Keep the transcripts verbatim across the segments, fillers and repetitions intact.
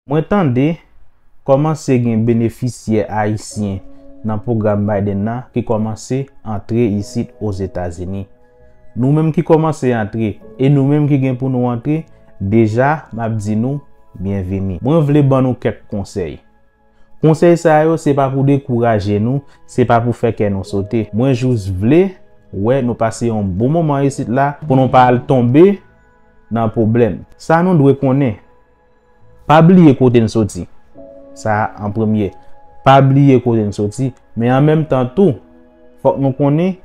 Mwen tande kòmanse gen benefisyè ayisyen nan pwogram Biden nan ki kòmanse antre isit Ozetazini. Nou menm ki kòmanse antre e nou menm ki gen pou nou antre, deja m ap di nou byenvini. Mwen vle ban nou kèk konsèy. Konsèy sa yo se pa pou dekouraje nou, se pa pou fè kè nou sote. Mwen jis vle wè nou pase yon bon moman isit la pou nou pa al tonbe nan pwoblèm. Sa nou dwe konnen, pa bliye kote n soti. Sa an premye. Pa bliye kote n soti. Men an menm tan tou, fòk nou konnen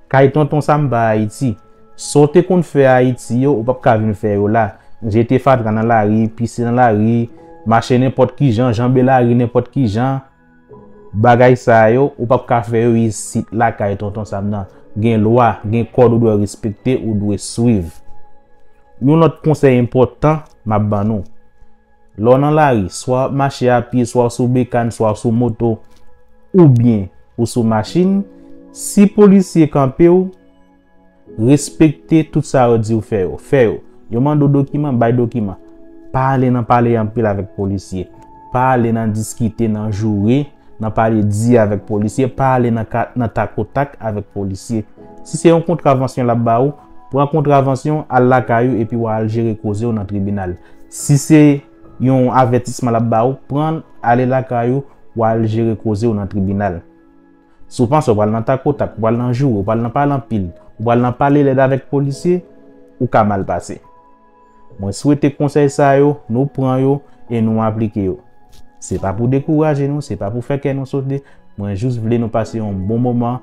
kay tonton Sam pa Ayiti. Sa w te konn fè Ayiti yo, ou p ap ka vin fè yo la. Jete fatra nan lari, pise nan lari, mache nenpòt ki jan, janbe lari nenpòt ki jan. Bagay sa yo, ou p ap ka fè yo isit lakay tonton Sam nan. Gen lwa, gen kòd ou dwe respekte, ou dwe swiv. Yon lòt konsèy enpòtan m ap ban nou. Lè w nan lari, swa w ap mache a pye, swa w sou bekàn, swa w sou moto, oubyen ou sou machin, si polisye kanpe w, respekte tout sa yo di w fè yo. Fè yo. Yo mande w dokiman, bay dokiman. Pa ale nan pale anpil avèk polisye. Pa ale nan diskite, nan joure, nan pale di avèk polisye. Pa ale nan ka, nan takotak avèk polisye. Si se yon kontravansyon l ap ba ou, pran kontravansyon, al lakay ou epi w a al jere koze w nan tribinal. Si se yon avètisman l ap ba ou, pran l, ale lakay ou, w a al jere koze w nan tribinal. Si w panse w pral nan takotak, w pral nan joure, w pral nan pale anpil, w pral nan pale lèd avèk polisye, ou ka mal pase. Mwen swete konsèy sa yo, nou pran yo e nou aplike yo. Se pa pou dekouraje nou, se pa pou fè kè nou sote, mwen jis vle nou pase yon bon moman